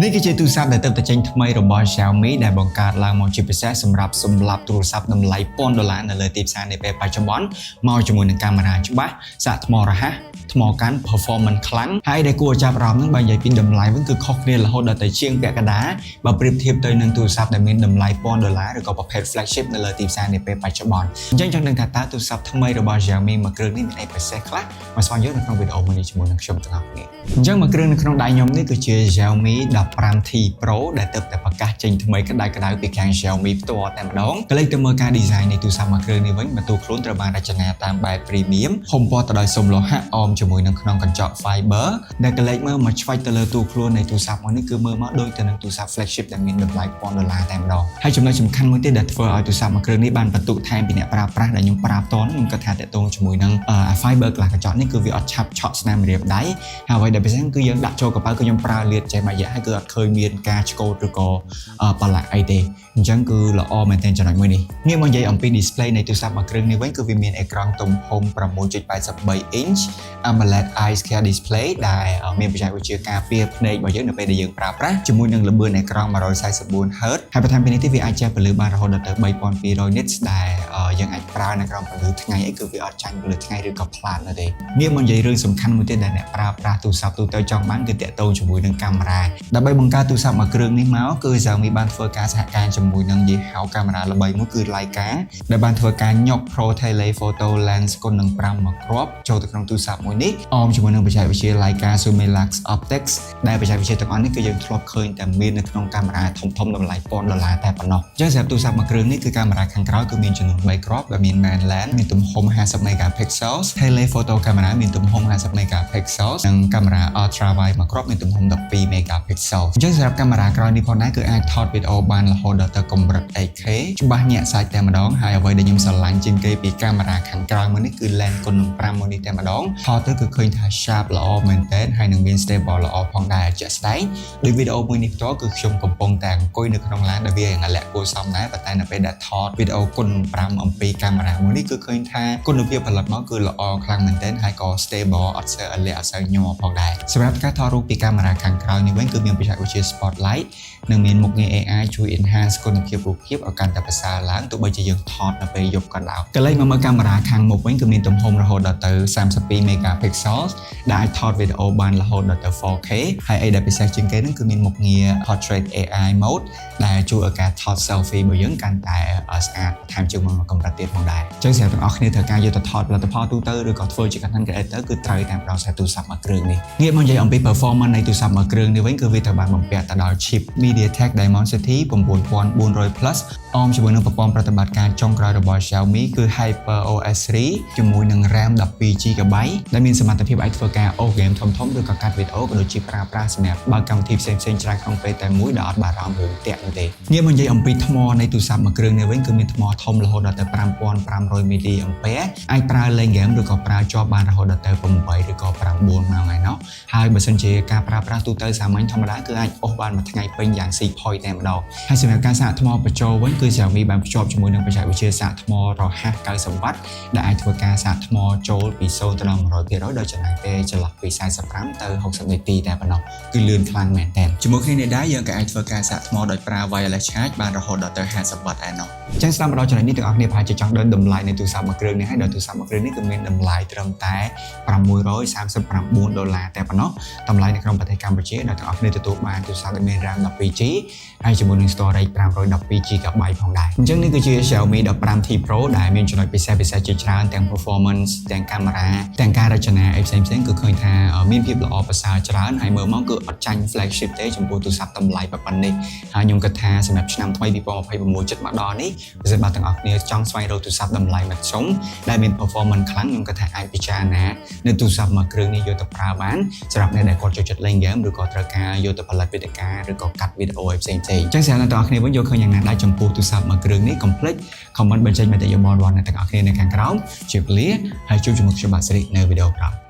នេះគឺជាទូរស័ព្ទដែលទើបតែចេញថ្មីរបស់ Xiaomi ដែលបង្កើតឡើងមកជាពិសេសសម្រាប់សម្រាប់ទូរស័ព្ទតម្លៃពាន់ដុល្លារនៅលើទីផ្សារនាពេលបច្ចុប្បន្នមកជាមួយនឹងកាមេរ៉ាច្បាស់សាកថ្មរហ័សថ្មកាន់ performance ខ្លាំងហើយដែលគួរឲ្យចាប់អារម្មណ៍ហ្នឹងបើនិយាយពីតម្លៃវិញគឺខុសគ្នារហូតដល់ទៅជាងពាក់កណ្ដាលបើប្រៀបធៀបទៅនឹងទូរស័ព្ទដែលមានតម្លៃពាន់ដុល្លារឬក៏ប្រភេទ flagship នៅលើទីផ្សារនាពេលបច្ចុប្បន្នអញ្ចឹងចង់ដឹងថាតើទូរស័ព្ទថ្មីរបស់ Xiaomi មួយគ្រឿងនេះមានអីពិសេសខ្លះមកស្វែងយល់នៅក្នុងវីដេអូមួយនេះជាមួយនឹងខ្ញុំទាំងអស់គ្នា។អញ្ចឹងមួយគ្រឿងនៅក្នុងដៃខ្ញុំនេះគឺជា Xiaomi 15T Pro ដែលទើបតែប្រកាសចេញថ្មីក្តៅៗពីខាង Xiaomi ផ្ទាល់តែម្ដងក៏លេចទៅមើលការ design នៃទូរស័ព្ទមួយគ្រឿងនេះវិញបន្ទូខ្លួនត្រូវបានរចនាតាមបែប premium ហុំព័ទ្ធទៅដោយស៊ុមលោហៈអមជាមួយនឹងក្នុងកញ្ចក់ fiber ដែលក៏លេចមើលមកឆ្វាច់ទៅលើទូខ្លួននៃទូរស័ព្ទមួយនេះគឺមើលមកដូចទៅនឹងទូរស័ព្ទ flagship ដែលមានតម្លៃពាន់ដុល្លារតែម្ដងហើយចំណុចសំខាន់មួយទៀតដែលធ្វើឲ្យទូរស័ព្ទមួយគ្រឿងនេះបានបន្ទុកថែមពីអ្នកប្រើប្រាស់ដែលខ្ញុំប្រើផ្ទាល់ខ្ញុំគិតថាតាក់ទងជាមួយនឹង fiber glass កញ្ចក់នេះគឺវាអត់ឆាប់ឆក់ស្នាមរៀបដៃហើយអ្វីដែលពិសេសគឺយើងដាក់ចូលកប៉ៅគឺខ្ញុំប្រើលាតចេះមួយរយៈហើយគឺអត់ឃើញមានការឆ្កូតឬក៏ប្រឡាក់អីទេអញ្ចឹងគឺល្អមែនទែនចំណុចមួយនេះ។ងាកមកនិយាយអំពី display នៃទូរស័ព្ទមួយគ្រឿងនេះវិញគឺវាមានអេក្រង់ទំហំ6.83 inch AMOLED Eye Care Display ដែលមានបច្ចេកវិទ្យាការពារភ្នែករបស់យើងនៅពេលដែលយើងប្រើប្រាស់ជាមួយនឹងល្បឿនអេក្រង់ 144 Hz ហើយបន្ថែមពីនេះទៀតវាអាចជះពន្លឺបានរហូតដល់ទៅ3200 nits ដែលយើងអាចប្រើនៅក្រោមពន្លឺថ្ងៃអីគឺវាអត់ចាញ់ពន្លឺថ្ងៃឬក៏ផ្លាតនោះទេ។ងាកមកនិយាយរឿងសំខាន់មួយទៀតដែលអ្នកប្រើប្រាស់ទូរស័ព្ទទូទៅចង់បានគឺតាក់ទងជាមួយនឹងកាមេរ៉ាដើម្បីបង្កើតទូរស័ព្ទមួយគ្រឿងនេះមកគឺ Xiaomi បានធ្វើការសហការជាមួយនឹងយីហោកាមេរ៉ាល្បីមួយគឺ Leica ដែលបានធ្វើការញុក Pro Telephoto Lens គុណនឹង5មកគ្រាប់ចូលទៅក្នុងទូរស័ព្ទមួយនេះអមជាមួយនឹងបច្ចេកវិទ្យា Leica Summilux Optics ដែលបច្ចេកវិទ្យាទាំងអស់នេះគឺយើងធ្លាប់ឃើញតែមាននៅក្នុងកាមេរ៉ាធំៗតម្លៃពាន់ដុល្លារតែប៉ុណ្ណោះអញ្ចឹងសម្រាប់ទូរស័ព្ទមួយគ្រឿងនេះគឺកាមេរ៉ាខាងក្រោយគឺមានចំនួន3គ្រាប់ដែលមាន main lens មានទំហំ50 megapixels, telephoto camera មានទំហំ50 megapixels និងកាមេរ៉ា ultra wide មួយគ្រាប់មានទំហំ12 megapixel។ អញ្ចឹងសម្រាប់កាមេរ៉ាក្រោយនេះផងដែរគឺអាចថតវីដេអូបានរហូតដល់ទៅកម្រិត 8K ច្បាស់ញាក់សាច់តែម្ដងហើយអ្វីដែលខ្ញុំស្រឡាញ់ជាងគេពីកាមេរ៉ាខាងក្រោយមួយនេះគឺ lens គុណនឹង5មួយនេះតែម្ដងថតទៅគឺឃើញថា sharp ល្អមែនទែនហើយនឹងមាន stable ល្អផងដែរជាក់ស្ដែងដោយវីដេអូមួយនេះផ្ទាល់គឺខ្ញុំកំពុងតែអង្គុយនៅក្នុងឡានដែលវាយ៉ាងលាក់គួរសមដែរប៉ុន្តែនៅពេលដែលថតវីដេអូគុណ5អំពីកាមេរ៉ាមួយនេះគឺឃើញថាគុណភាពផលិតមកគឺល្អខ្លាំងមែនទែនហើយក៏ stable អត់សូវអលាក់អត់សូវញ័រផងដែរសម្រាប់ការថតរូបពីកាមេរ៉ាខាងក្រោយនេះវិញគឺមានបច្ចេកវិទ្យា spotlight និងមានមុខងារ AI ជួយ enhance គុណភាពរូបភាពឲ្យកាន់តែប្រសើរឡើងទោះបីជាយើងថតនៅពេលយប់ក៏ដោយក៏លេចមកមើលកាមេរ៉ាខាងមុខវិញគឺមានទំហំរហូតដល់ទៅ32 megapixels ដែលអាចថតវីដេអូបានរហូតដល់ទៅ 4K ហើយអីដែលពិសេសជាងគេហ្នឹងគឺមានមុខងារ Portrait AI mode ដែលជួយឲ្យការថត selfie របស់យើងកាន់តែស្អាតបន្ថែមជាងមុនមកកម្រិតទៀតផងដែរអញ្ចឹងសម្រាប់ទាំងអស់គ្នាត្រូវការយកទៅថតផលិតផលទូទៅឬក៏ធ្វើជា content creator គឺត្រូវតាមដងខ្សែទូរស័ព្ទមួយគ្រឿងនេះ។ងាកមកនិយាយអំពី performance នៃទូរស័ព្ទមួយគ្រឿងនេះវិញគឺវាត្រូវបានបំពាក់ទៅដោយ chip MediaTek Dimensity 9400 Plus អមជាមួយនឹងប្រព័ន្ធប្រតិបត្តិការចុងក្រោយរបស់ Xiaomi គឺ HyperOS 3ជាមួយនឹង RAM 12 GB ដែលមានសមត្ថភាពអាចធ្វើការអូស game ធំៗឬក៏កាត់វីដេអូក៏ដូចជាប្រើប្រាស់សម្រាប់បើកកម្មវិធីផ្សេងៗច្រើនក្នុងពេលតែមួយដោយអត់បារម្ភរឿងតាក់នោះទេ។ងាកមកនិយាយអំពីថ្មនៃទូរស័ព្ទមួយគ្រឿងនេះវិញគឺមានថ្មធំរហូតដល់ទៅ5500 mAh អាចប្រើលេង game ឬក៏ប្រើជាប់បានរហូតដល់ទៅ8ឬក៏9ម៉ោងឯណោះហើយបើសិនជាការប្រើប្រាស់ទូទៅសាមញ្ញធម្មតាគឺអាចអូសបានមួយថ្ងៃពេញយ៉ាងស៊ីផុយតែម្ដងហើយសម្រាប់ការសាកថ្មបញ្ចូលវិញគឺ Xiaomi បានភ្ជាប់ជាមួយនឹងបច្ចេកវិទ្យាសាកថ្មរហ័ស90វ៉ាត់ដែលអាចធ្វើការសាកថ្មចូលពី0ទៅដល់100%ដោយចំណាយពេលចន្លោះពី45ទៅ60នាទីតែប៉ុណ្ណោះគឺលឿនខ្លាំងមែនទែនជាមួយគ្នានេះដែរយើងក៏អាចធ្វើការសាកថ្មដោយប្រើ wireless charge បានរហូតដល់ទៅ50វ៉ាត់ឯណោះអញ្ចឹងស្ដាប់មកដល់ចំណុចនេះទាំងអស់គ្នាប្រហែលជាចង់ដឹងតម្លៃនៃទូរស័ព្ទមួយគ្រឿងនេះហើយដោយទូរស័ព្ទមួយគ្រឿងនេះគឺមានតម្លៃត្រឹមតែ639ដុល្លារតែប៉ុណ្ណោះតម្លៃនៅក្នុងប្រទេសកម្ពុជាដែលទាំងអស់គ្នាទទួលបានទូរស័ព្ទដែលមាន RAM 12 GB ហើយជាមួយនឹង storage 512 GB ផងដែរអញ្ចឹងនេះគឺជា Xiaomi 15T Pro ដែលមានចំណុចពិសេសពិសេសជាច្រើនទាំង performance ទាំងកាមេរ៉ាទាំងការរចនាអីផ្សេងៗគឺឃើញថាមានភាពល្អប្រសើរច្រើនហើយមើលមកគឺអត់ចាញ់ flagship ទេចំពោះទូរស័ព្ទតម្លៃប៉ុណ្ណេះហើយខ្ញុំគិតថាសម្រាប់ឆ្នាំថ្មី2026ជិតមកដល់នេះប្រសិនបើទាំងអស់គ្នាចង់ស្វែងរកទូរស័ព្ទតម្លៃមធ្យមដែលមាន performance ខ្លាំងខ្ញុំគិតថាអាចពិចារណានៅទូរស័ព្ទមួយគ្រឿងនេះយកទៅប្រើបានសម្រាប់អ្នកដែលគាត់ចូលចិត្តលេង game ឬក៏ត្រូវការយកទៅផលិតវីដេអូឬក៏កាត់វីដេអូឲ្យផ្សេងៗអញ្ចឹងសម្រាប់អ្នកទាំងអស់គ្នាវិញយល់ឃើញយ៉ាងណាដែរចំពោះទូរស័ព្ទមួយគ្រឿងនេះកុំភ្លេច comment បញ្ចេញមតិយោបល់របស់អ្នកទាំងអស់គ្នានៅខាងក្រោមជម្រាបលាហើយជួបជាមួយខ្ញុំបាទសេរីនៅវីដេអូក្រោយ។